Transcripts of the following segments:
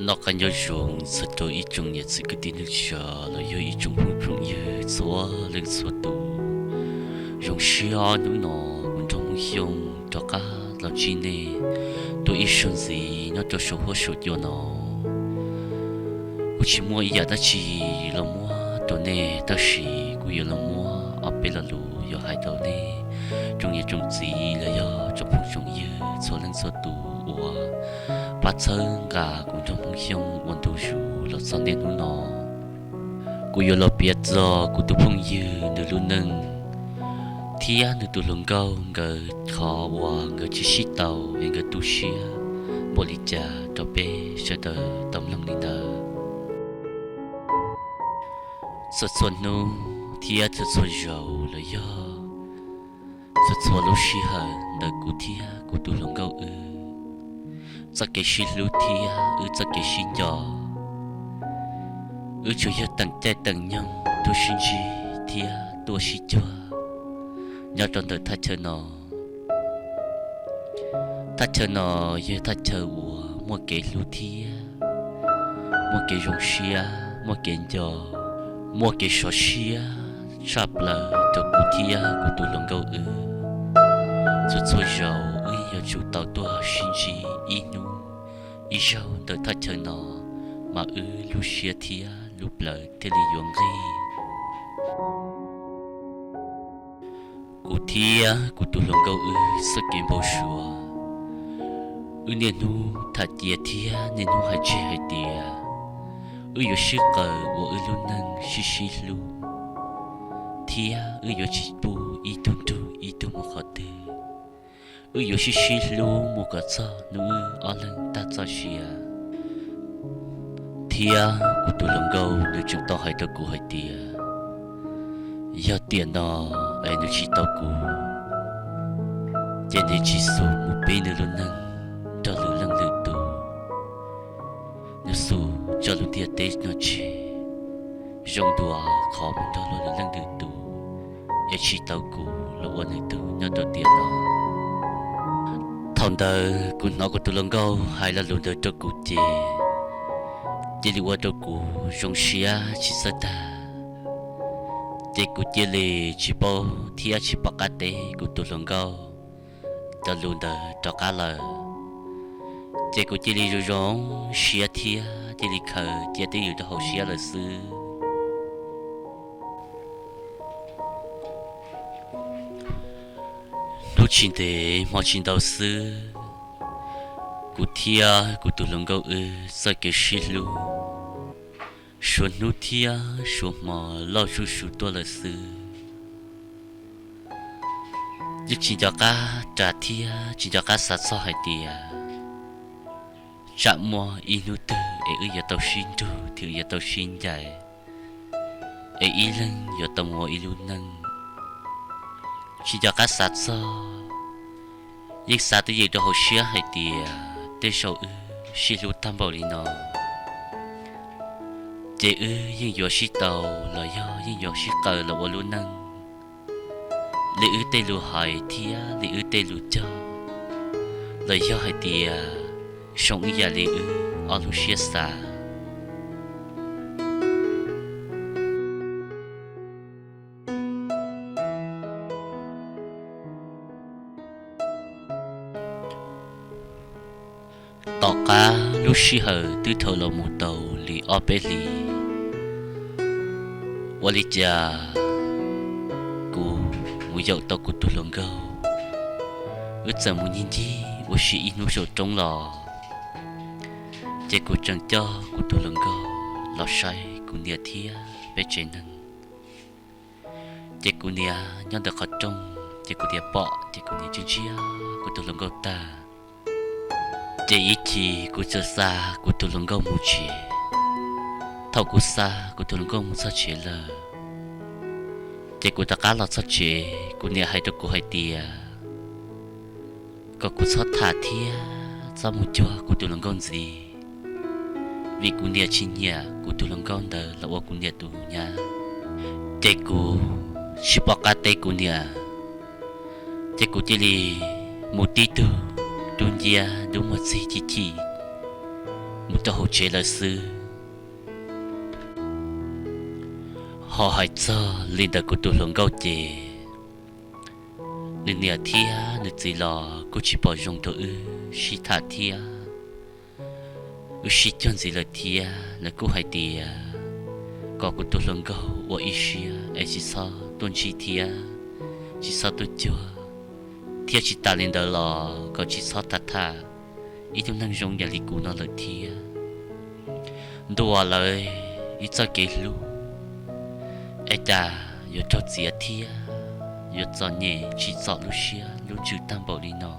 Noj qab nyob zoo txog rau ib tsoom niam txiv kwv tij neej tsa los yog ib tsoom phooj tsoom ywg txhua leej txhua tus. Zoo siab hnub no kuv nrog Hmoob Xyooj rov qab los ntsib nej dua ib zaug ntxiv nyob rau saum huab saum cua no. Kuv tsis muaj ib yam dab tsi los muab rau nej, tab sis kuv yuav los muab ob peb lo lus yuav hais rau nej tsoom niam tsoom txiv los yog tsoom phooj tsoom ywg txhua leej txhua tus uas pab txhawb nqa kuv nrog Hmoob Xyooj ua ntu zus los txog niaj hnub no. Kuv yuav los piav txog kuv tus phooj ywg nws lub neej thiab nws tus hluas nkauj nkawd qhov uas nkawd tsis sib tau es nkawd tu siab npaum li cas rau peb sawv daws tau mloog li ntawd. Txhua txhua hnub thiab txhua txhua zaus los yog txhua txhua lub sij hawm ntawm kuv thiab kuv tus hluas nkauj wb txoj kev sib hlub thiab wb txoj kev sib nco, wb tsuas yog teem caij teem nyoog tuaj sib ntsib thiab tuaj sib cuag nyob rau ntawm thaj chaw no. Thaj chaw no yog thaj chaw uas muaj kev hlub thiab muaj kev zoo siab, muaj kev nco, muaj kev sov siab tshaj plaws rau kuv thiab kuv tus hluas nkauj wb. Txhua txhua zaus wb yuav tsum tau tuaj sib ntsib ib hnub ib zaug ntawm thaj chaw no, mas wb lub siab thiab lub plawv thiaj li yuav nqig. Kuv thiab kuv tus hluas nkauj wb txoj kev npau suav, wb niaj hnub tham cia thiab niaj hnub hais tseg hais tias wb yuav sib qaws ua wb lub neej sib sib hlub, thiab wb yuav tsis pub ib tug nrug ib tug mus qhov twg. Wb yuav sib sib hlub mus kom txog hnub wb ob leeg tag txoj sia. Thiab kuv tus hluas nkauj nws tseem tau hais rau kuv hais tias yog tiam no es nws tsis tau kuv, ces nws tsis xum mus pib nws lub neej nrog lwm leej lwm tus. Nws xum tso lub ntiaj teb no tseg zoo dua qhov mus nrog luag lwm leej lwm tus, es tsis tau kuv los ua nws tug nyob rau tiam no. Thaum ntawd kuv hnov kuv tus hluas nkauj hais lo lus ntawd rau kuv ces cia li ua rau kuv zoo siab tsis txawj tag. Ces kuv cia li tsis paub thiab tsis pom qab teb kuv tus hluas nkauj cov lus ntawd rov qab lawm. Ces kuv cia li zoo zoo siab thiab cia li khaws cia twj ywm rau hauv siab lawm xwb. Hnub tsis ntev hmo tsis ntau xwb, kuv thiab kuv tus hluas nkauj wb txoj kev sib hlub suav hnub thiab suav hmo loj zuj zus tuaj lawm xwb. Yeej tsis nco qab ras thiab tsis nco qab xav txog hais tias tsam muaj ib hnub twg es wb yuav tau sib nrug thiab wb yuav tau sib ncaim, es ib leeg yuav tau mus ua ib lub neej. Tsis nco qab xav txog, yeej xav twj ywm rau hauv siab hais tias tej zaum wb sib hlub tag npaum li no, ces wb yeej yuav sib tau los yog yeej yuav sib qaws los ua lub neej li wb tej lus hais thiab li wb tej lus cog, los yog hais tias zoo ib yam li wb ob lub siab xav. Tom qab lub sij hawm twb dhau los mus tau li ob peb hlis, ua li cas kuv mus yaum tau kuv tus hluas nkauj, wb txawm mus ncig ncig ua si ib hnub saum roob los, ces kuv tseem coj kuv tus hluas nkauj los saib kuv niam thiab peb tsev neeg. Ces kuv niam nyob ntawm qhov rooj, ces kuv niam pom, ces kuv niam ntsia ntsia kuv tus hluas nkauj tag. Ces ib chim kuv txawm xa kuv tus hluas nkauj mus tsev. Thaum kuv xa kuv tus hluas nkauj mus txog tsev lawm, ces kuv rov qab los txog tsev, kuv niam hais rau kuv hais tias kom kuv txhob tham thiab txhob mus cuag kuv tus hluas nkauj ntxiv, vim kuv niam tsis nyiam kuv tus hluas nkauj ntawd los ua kuv niam tus nyab. Ces kuv tsis pom qab teb kuv niam, ces kuv cia li mus tib tug dub nciab dub muag txig chim chim, mus rau hauv tsev lawm xwb. Ho hais txog li ntawm kuv tus hluas nkauj ces nws niam thiab nws txiv los kuj tsis pom zoo rau wb sib tham thiab. Wb sib cuag ntxiv lawm thiab lawv kuj hais tias kom kuv tus hluas nkauj ua ib siab es tsis txhob tuaj ntsib thiab tsis txhob tuaj cuag, thiab tsis tas li ntawd los kom tsis txhob tham tham ib tug neeg zoo yam li kuv no lawm thiab. Ntuas lawv ib txoj kev hlub, es cas yuav raug txiav thiab yuav txom nyem tsim txom lub siab lub ntsws tag npaum li no.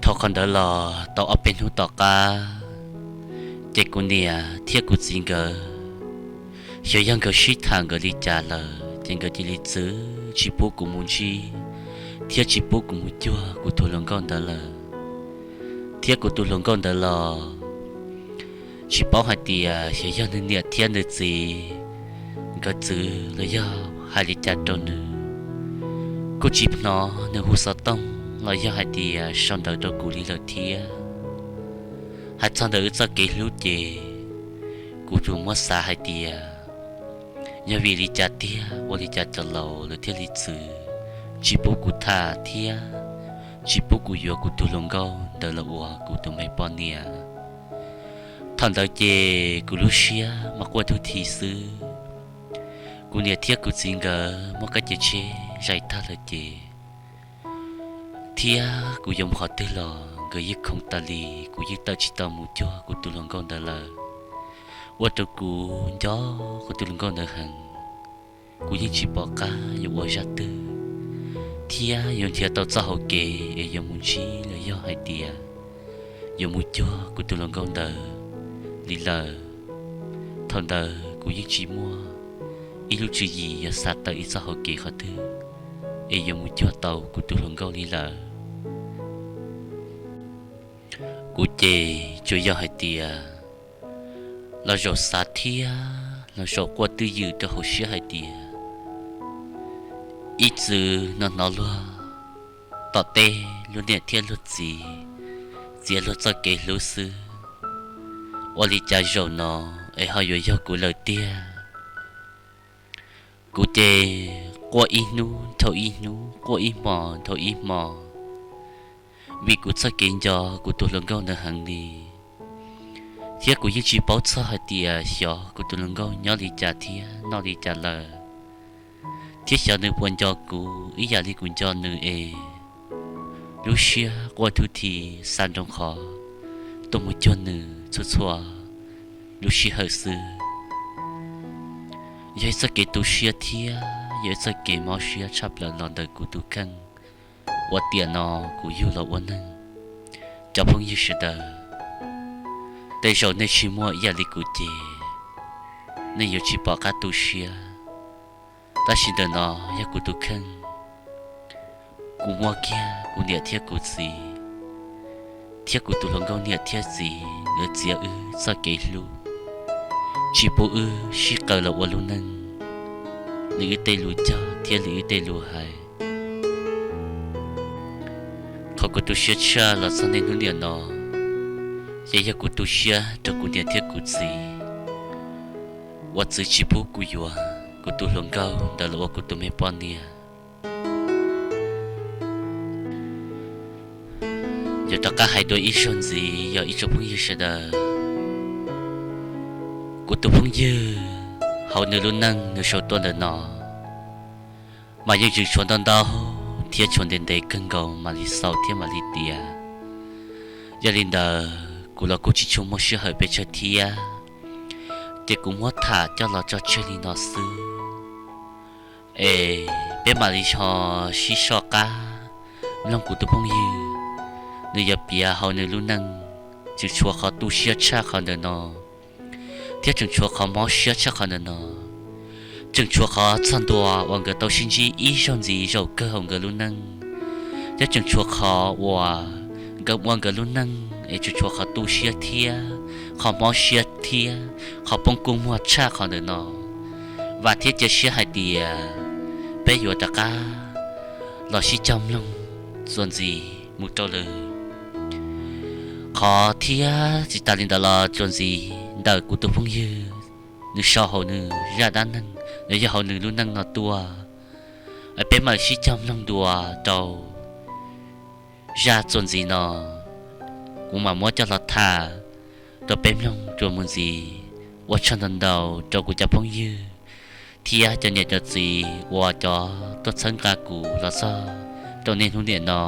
Thaum qhov ntawd los tau ob peb hnub tom qab, ces kuv niam thiab kuv txiv nkawd xyov yog nkawd sib tham nkawd li cas lawm ces nkawd cia li txwv tsis pub kuv mus ntsib thiab tsis pub kuv mus cuag kuv tus hluas nkauj ntawd lawm. Thiab kuv tus hluas nkauj ntawd los tsis paub hais tias xyov yog nws niam thiab nws txiv nkawd txwv los yog hais li cas rau nws, kuj tsis hnov nws hu xov tooj los yog hais tias sau ntawv rau kuv li lawm thiab. Hais txog ntawm wb txoj kev hlub ces kuv tsuas muab xav hais tias yog vim li cas tiag ua li cas cov laus lawv thiaj li txwv tsis pub kuv tham thiab tsis pub kuv yuav kuv tus hluas nkauj ntawd los ua kuv tus me poj niam. Thaum ntawd ces kuv lub siab mas quaj thub thi xwb. Kuv niam thiab kuv txiv nkawd muab kab cia tsheb zais tag lawm ces, thiab kuv yuav mus qhov twg los nkawd yeej khoom tas li, kuv yeej tawm tsis tau mus cuag kuv tus hluas nkauj ntawd lawm. Ua rau kuv nco kuv tus hluas nkauj ntawd heev, kuv yeej tsis pom qab yuav ua zaj twg thiab yuav nrhiav tau txoj hauv kev es yuav mus ntsib los yog hais tias yuav mus cuag kuv tus hluas nkauj ntawd li lawm. Thaum ntawd kuv yeej tsis muaj ib lub tswv yim yuav xav tawm ib txoj hauv kev qhov twg es yuav mus cuag tau kuv tus hluas nkauj li lawm. Kuv ces tsuas yog hais tias los zaum xav thiab los zaum quaj twj ywm rau hauv siab hais tias ib txwm no hnov luag tom teb luag niam thiab luag txiv txiav luag txoj kev hlub xwb, ua li cas zaum no es ho yuav yog kuv lawm tiag. Kuv ces quaj ib hnub dhau ib hnub, quaj ib hmo dhau ib hmo, vim kuv txoj kev nco kuv tus hluas nkauj ntawd heev li, thiab kuv yeej tsis paub txog hais tias xyov kuv tus hluas nkauj nyob li cas thiab noj li cas lawm, thiab xyov nws puas nco kuv ib yam li kuv nco nws es lub siab quaj thub thi xa nroo qhov tuaj mus cuag nws txhua txhua lub sij hawm xwb. Yog ib txoj kev tu siab thiab yog ib txoj kev mob siab tshaj plaws los ntawm kuv tus kheej uas tiam no kuv yug los ua neeg. Cov phooj ywg sawv daws, tej zaum nej tsis muaj ib yam li kuv ces nej yuav tsis pom qab tu siab. Tab sis ntawm no yog kuv tus kheej, kuv muaj kiag kuv niam thiab kuv txiv, thiab kuv tus hluas nkauj niam thiab txiv nkawd txiav wb txoj kev hlub, tsis pub wb sib qaws los ua lub neej li wb tej lus cog thiab li wb tej lus hais. Qhov kuv tu siab tshaj los txog niaj hnub niam no, ces yog kuv tu siab rau kuv niam thiab kuv txiv uas txwv tsis pub kuv yuav kuv tus hluas nkauj ntawd los ua kuv tus me poj niam. Yuav rov qab hais dua ib zaug ntxiv, yog ib tsoom phooj ywg sawv daws, kuv tus phooj ywg hauv nws lub neej nws sau tuaj ntawm no mas yeej tseem tshuav ntau ntau thiab tshuav ntev ntev kawg nkaus mam li xaus thiab mam li tiav. Yog li ntawd kuv los kuj tsis tshua muaj sij hawm pes tsawg thiab, ces kuv muab tham coj los tso tseg li no xwb. Es peb mam li ho sib soj qab mloog kuv tus phooj ywg, nws yuav piav hauv nws lub neej tseem tshuav qhov tu siab tshaj qhov ntawm no, thiab tseem tshuav qhov mob siab tshaj qhov ntawm no, tseem tshuav qhov txog ntua uas nkawd tau sib ntsib ib zaug ntxiv zaum kawg hauv nkawd lub neej, thiab tseem tshuav qhov uas nkawd ua nkawd lub neej es tseem tshuav qhov tu siab thiab qhov mob siab thiab qhov poob kua muag tshaj qhov ntawm no. Vam thiab cia siab hais tias peb yuav rov qab los sib cog mloog txuas ntxiv mus rau lwm qhov thiab. Tsis tas li ntawd los txuas ntxiv ntawm kuv tus phooj ywg, nws sau hauv nws zaj dab neeg, nws yog hauv nws lub neej no tuaj. Peb mam sib cog mloog dua rau zaj txuas ntxiv no, kuv mam muab coj los tham rau peb mloog dua mus ntxiv. Ua tsaug ntau ntau rau kuv cov phooj ywg thiab cov niam cov txiv uas cov tuaj txhawb nqa kuv los txog rau niaj hnub niam no.